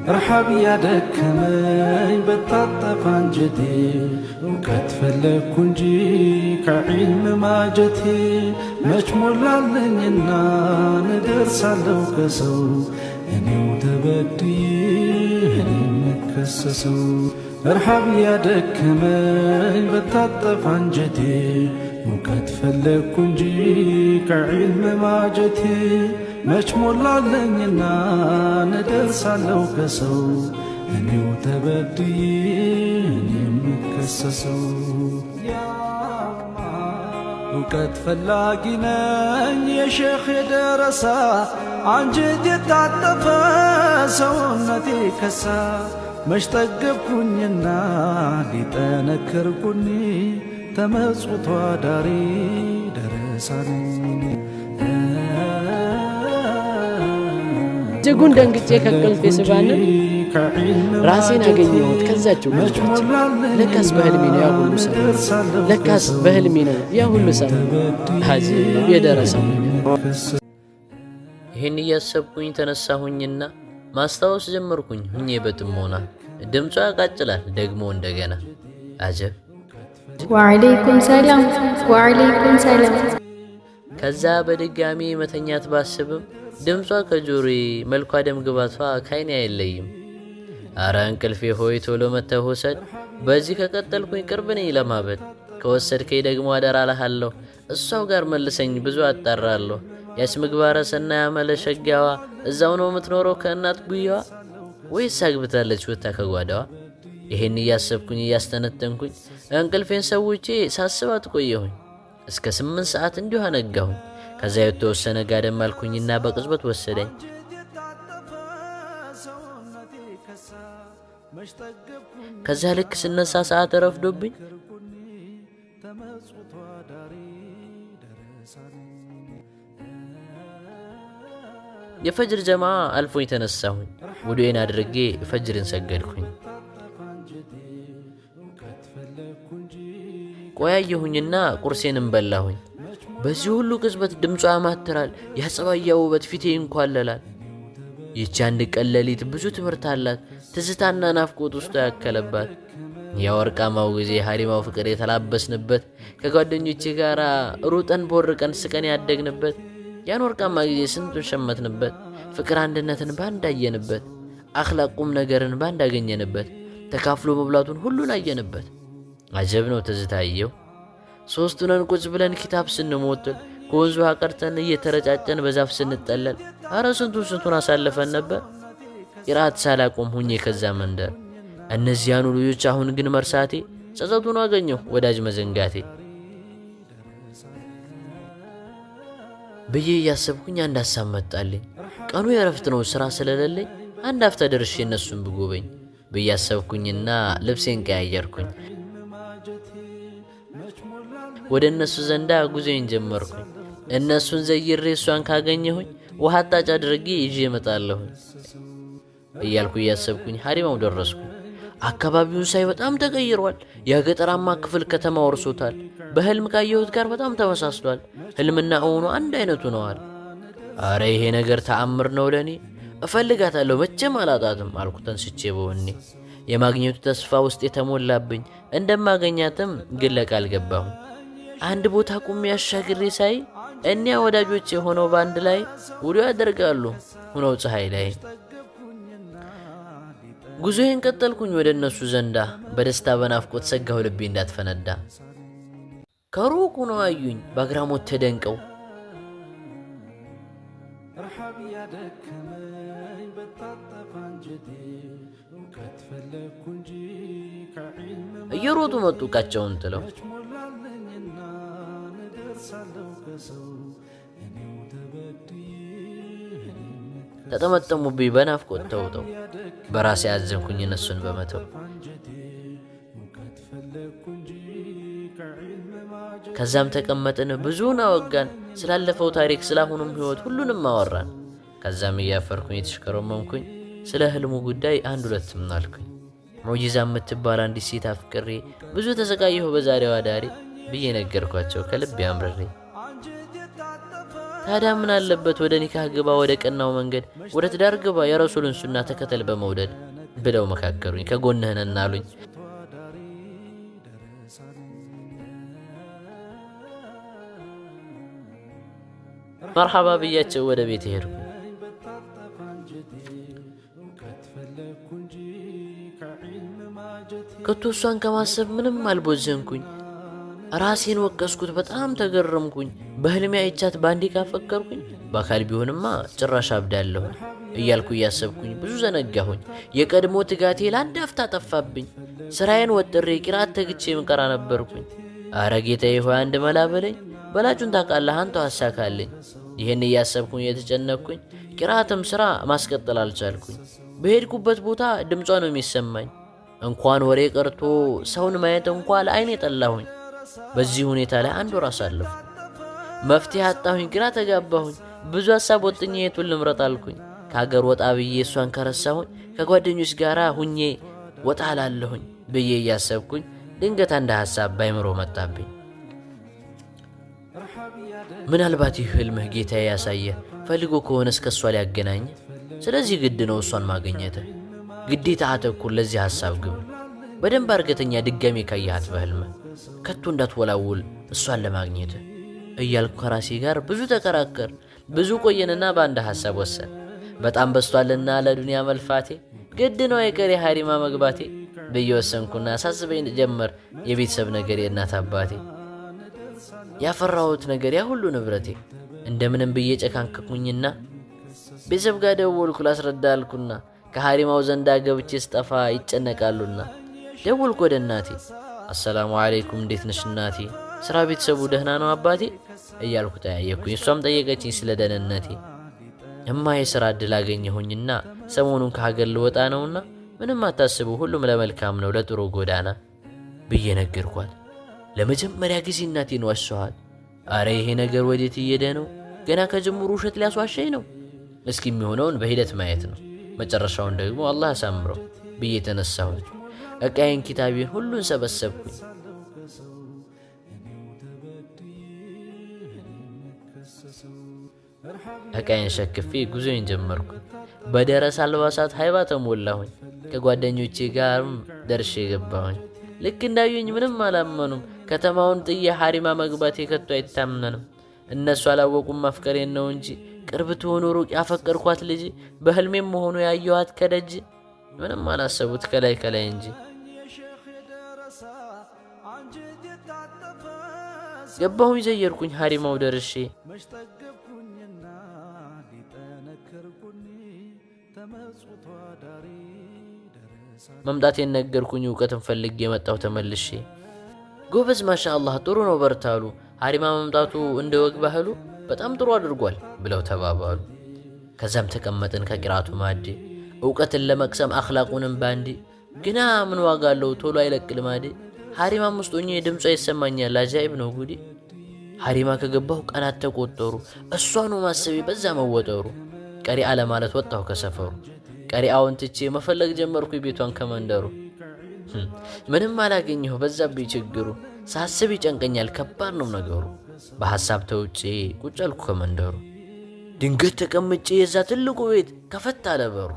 ረሓብ ያደከመኝ በታጠፈ አንጀቴ፣ እውቀት ፈለግኩ እንጂ ከዒልም ማጀቴ፣ መች ሞላለኝና ንደርሳለሁ ከሰው፣ እኔው ተበድዬ እኔ የምከሰሰው። ረሓብ ያደከመኝ በታጠፈ አንጀቴ፣ እውቀት ፈለግኩ እንጂ ከዒልም ማጀቴ፣ መች ሞላለኝና ንደርሳለሁ ከሰው፣ እኔው ተበድዬ እኔ የምከሰሰው። እውቀት ፈላጊ ነኝ የሼኽ የደረሳ፣ አንጀት የታጠፈ ሰውነቴ ከሳ፣ መች ጠገብኩኝና ሊጠነክር ጎኔ፣ ተመጽውቶ አዳሪ ደረሳ ነኝ። እጅጉን ደንግጬ ከእንቅልፌ ስባንን ራሴን አገኘሁት ከዛችው ግንባችን። ለካስ በህልሜ ነው ያ ሁሉ ሰው፣ ለካስ በህልሜ ነው ያ ሁሉ ሰው። አጂብ የደረሰው ነገር። ይህን እያሰብኩኝ ተነሳሁኝና ማስታወስ ጀመርኩኝ ሁኜ በጥሞና። ድምጿ ያቃጭላል ደግሞ እንደገና አጀብ። ወዓለይኩም ሰላም፣ ወዓለይኩም ሰላም። ከዛ በድጋሚ መተኛት ባስብም ድምጿ ከጆሮዬ፣ መልኳ ደም ግባቷ ካይኔ አይለይም። አረ እንቅልፌ ሆይ ቶሎ መተህ ውሰድ። በዚህ ከቀጠልኩኝ ቅርብ ነኝ ለማበድ። ከወሰድከኝ ደግሞ አደራ እልሃለሁ፣ እሷው ጋር መልሰኝ ብዙ አጣራለሁ። ያች ምግባረ ሰናይ አመለ ሸጋዋ እዛው ነው የምትኖረው ከእናት ጉያዋ ወይስ አግብታለች ወታ ከጓዳዋ? ይሄን እያሰብኩኝ እያስተነተንኩኝ እንቅልፌን ሰውቼ ሳስባት ቆየሁኝ። እስከ 8 ሰዓት እንዲሁ አነጋሁኝ። ከዛ የተወሰነ ጋደም አልኩኝና በቅጽበት ወሰደኝ። ከዛ ልክ ስነሳ ሰዓት ረፍዶብኝ የፈጅር ጀማ አልፎኝ ተነሳሁኝ። ውዱኤን አድርጌ ፈጅርን ሰገድኩኝ። ቆያየሁኝና ቁርሴንም በላሁኝ። በዚህ ሁሉ ቅጽበት ድምጿ ያማትራል፣ ያጸባያ ውበት ፊቴ ይንኳለላል። ይህች አንድ ቀን ሌሊት ብዙ ትምህርት አላት፣ ትዝታና ናፍቆት ውስጧ ያከለባት። የወርቃማው ጊዜ ሀሪማው ፍቅር የተላበስንበት፣ ከጓደኞቼ ጋር ሩጠን ቦርቀን ስቀን ያደግንበት፣ ያን ወርቃማ ጊዜ ስንቱን ሸመትንበት። ፍቅር አንድነትን ባንድ አየንበት፣ አኽላቅ ቁም ነገርን ባንድ አገኘንበት፣ ተካፍሎ መብላቱን ሁሉን አየንበት። አጀብ ነው ትዝታየው። ሶስቱነን ቁጭ ብለን ኪታብ ስንሞትል፣ ከወንዙ ውሃ ቀድተን እየተረጫጨን በዛፍ ስንጠለል፣ አረ ስንቱን ስንቱን አሳልፈን ነበር። ቅርአት ሳላቆም ሁኜ ከዛ መንደር እነዚያኑ ልጆች አሁን ግን መርሳቴ ጸጸቱን አገኘሁ ወዳጅ መዘንጋቴ ብዬ እያሰብኩኝ አንድ ሀሳብ መጣልኝ። ቀኑ የእረፍት ነው፣ ስራ ስለሌለኝ አንድ አፍታ ደርሼ እነሱን ብጎበኝ ብዬ አሰብኩኝና ልብሴን ቀያየርኩኝ። ወደ እነሱ ዘንዳ ጉዞዬን ጀመርኩኝ። እነሱን ዘይሬ እሷን ካገኘሁኝ ውሃ አጣጭ አድርጌ ይዤ እመጣለሁኝ እያልኩ እያሰብኩኝ ሀሪማው ደረስኩኝ። አካባቢውን ሳይ በጣም ተቀይሯል። የገጠራማ ክፍል ከተማ ወርሶታል። በህልም ካየሁት ጋር በጣም ተመሳስሏል። ህልምና እውኑ አንድ አይነቱ ነዋል። አረ ይሄ ነገር ተአምር ነው ለእኔ። እፈልጋታለሁ መቼም አላጣትም አልኩ ተንስቼ በወኔ። የማግኘቱ ተስፋ ውስጥ የተሞላብኝ እንደማገኛትም ግን ለቃል ገባሁኝ። አንድ ቦታ ቁሜ አሻግሬ ሳይ እኒያ ወዳጆች የሆነው በአንድ ላይ ውሎ ያደርጋሉ ሁነው ፀሐይ ላይ። ጉዞዬን ቀጠልኩኝ ወደ እነሱ ዘንዳ፣ በደስታ በናፍቆት ሰጋሁ ልቤ እንዳትፈነዳ። ከሩቅ ሆነው አዩኝ በአግራሞት ተደንቀው፣ ረሓብ ያደከመኝ በታጠፈ አንጀቴ፣ እውቀት ፈለግኩ እንጂ ከዒልም እየሮጡ መጡ ዕቃቸውን ጥለው። መች ሞላለኝና ንደርሳለሁ ከሰው፣ እኔው ተበድዬ ተጠመጠሙብኝ በናፍቆት ተውጠው። በራሴ አዘንኩኝ እነሱን በመተው። ከዛም ተቀመጥን ብዙውን አወጋን፣ ስላለፈው ታሪክ ስላሁኑም ህይወት ሁሉንም አወራን። ከዛም እያፈርኩኝ የተሽከረመምኩኝ ስለ ህልሙ ጉዳይ አንድ ሁለትም አልኩኝ። ሙዕጂዛ የምትባል አንዲት ሴት አፍቅሬ ብዙ ተሰቃየሁ በዛሬዋ ዳሬ ብዬ ነገርኳቸው ከልቤ አምርሬ። ታዲያ ምን አለበት ወደ ኒካህ ግባ፣ ወደ ቀናው መንገድ፣ ወደ ትዳር ግባ፣ የረሱልን ሱና ተከተል በመውደድ ብለው መካከሩኝ። ከጎንህ ነን አሉኝ። መርሐባ ብያቸው ወደ ቤት ሄድኩ። ከቶ እሷን ከማሰብ ምንም አልቦዘንኩኝ። ራሴን ወቀስኩት፣ በጣም ተገረምኩኝ። በህልሜ አይቻት ባንዴ ካፈቀርኩኝ በአካል ቢሆንማ ጭራሽ አብዳለሁኝ እያልኩ እያሰብኩኝ ብዙ ዘነጋሁኝ። የቀድሞ ትጋቴ ለአንድ አፍታ ጠፋብኝ። ስራዬን ወጥሬ ቂራት ተግቼ ምቀራ ነበርኩኝ። አረ ጌታዬ ሆይ አንድ መላ በለኝ፣ በላጩን ታውቃለህ አንተው አሳካልኝ። ይህን እያሰብኩኝ የተጨነቅኩኝ ቂራትም ስራ ማስቀጠል አልቻልኩኝ። በሄድኩበት ቦታ ድምጿ ነው የሚሰማኝ። እንኳን ወሬ ቀርቶ ሰውን ማየት እንኳ ለአይኔ ጠላሁኝ። በዚህ ሁኔታ ላይ አንድ ወር አሳለፍኩ። መፍትሄ አጣሁኝ፣ ግራ ተጋባሁኝ። ብዙ ሀሳብ ወጥኜ የቱን ልምረጥ አልኩኝ። ከሀገር ወጣ ብዬ እሷን ከረሳሁኝ ከጓደኞች ጋር ሁኜ ወጣ ላለሁኝ ብዬ እያሰብኩኝ ድንገት አንድ ሀሳብ ባይምሮ መጣብኝ። ምናልባት ይህ ህልምህ ጌታዬ ያሳየህ ፈልጎ ከሆነ እስከ እሷ ሊያገናኝ፣ ስለዚህ ግድ ነው እሷን ማግኘትህ። ግዴታ አተኩር፣ ለዚህ ሀሳብ ግብ። በደንብ አርገተኛ ድጋሜ ካየሃት በህልምህ ከቶ እንዳትወላውል እሷን ለማግኘት እያልኩ ከራሴ ጋር ብዙ ተከራከር። ብዙ ቆየንና በአንድ ሀሳብ ወሰን። በጣም በዝቷልና ለዱንያ መልፋቴ ግድ ነው አይቀሬ ሀሪማ መግባቴ ብዬ ወሰንኩና ሳስበኝ ጀመር የቤተሰብ ነገር፣ የእናት አባቴ ያፈራሁት ነገር፣ ያ ሁሉ ንብረቴ። እንደምንም ብዬ ጨካንከኩኝና ቤተሰብ ጋር ደወልኩ ላስረዳ አልኩና ከሀሪማው ዘንዳ ገብቼ ስጠፋ ይጨነቃሉና ደወልኩ ወደ እናቴ። አሰላሙ አለይኩም እንዴት ነሽ እናቴ? ስራ ቤተሰቡ ደህና ነው አባቴ? እያልኩ ጠያየኩኝ። እሷም ጠየቀችኝ ስለ ደህንነቴ። እማ የስራ እድል አገኘሁኝና ሰሞኑን ከሀገር ልወጣ ነውና ምንም አታስቡ፣ ሁሉም ለመልካም ነው ለጥሩ ጎዳና ብዬ ነገርኳት። ለመጀመሪያ ጊዜ እናቴን ዋሸኋት። አረ ይሄ ነገር ወዴት እየሄደ ነው? ገና ከጅምሩ ውሸት ሊያስዋሸኝ ነው። እስኪ የሚሆነውን በሂደት ማየት ነው፣ መጨረሻውን ደግሞ አላህ ያሳምረው ብዬ ተነሳሁኝ። ዕቃዬን ኪታቤን ሁሉን ሰበሰብኩኝ። ዕቃዬን ሸክፌ ጉዞዬን ጀመርኩ። በደረስ አልባሳት ሀይባ ተሞላሁኝ። ከጓደኞቼ ጋርም ደርሼ ገባሁኝ። ልክ እንዳዩኝ ምንም አላመኑም። ከተማውን ጥዬ ሀሪማ መግባቴ ከቶ አይታመንም። እነሱ አላወቁም ማፍቀሬን ነው እንጂ ቅርብ ትሆኑ ሩቅ ያፈቀርኳት ልጅ በህልሜም መሆኑ ያየኋት ከደጅ ምንም አላሰቡት ከላይ ከላይ እንጂ። ገባሁኝ ዘየርኩኝ ሀሪማው ደርሼ መምጣቴን ነገርኩኝ። እውቀትን ፈልጌ የመጣሁ ተመልሼ። ጎበዝ ማሻአላህ ጥሩ ነው በርታሉ። ሀሪማ መምጣቱ እንደ ወግ ባህሉ በጣም ጥሩ አድርጓል ብለው ተባባሉ። ከዛም ተቀመጥን ከቂራቱ ማዕድ እውቀትን ለመቅሰም አኽላቁንም ባንዲ። ግና ምን ዋጋ አለው ቶሎ አይለቅ ልማዴ። ሀሪማም ውስጥ ሆኜ ድምጿ ይሰማኛል አጃኢብ ነው ጉዴ። ሀሪማ ከገባሁ ቀናት ተቆጠሩ። እሷኑ ማሰቤ በዛ መወጠሩ። ቀሪአ ለማለት ወጣሁ ከሰፈሩ። ቀሪአውን ትቼ መፈለግ ጀመርኩ ቤቷን ከመንደሩ። ምንም አላገኘሁ በዛብኝ ችግሩ። ሳስብ ይጨንቀኛል ከባድ ነው ነገሩ። በሐሳብ ተውጬ ቁጭ አልኩ ከመንደሩ። ድንገት ተቀምጬ የዛ ትልቁ ቤት ከፈት አለ በሩ።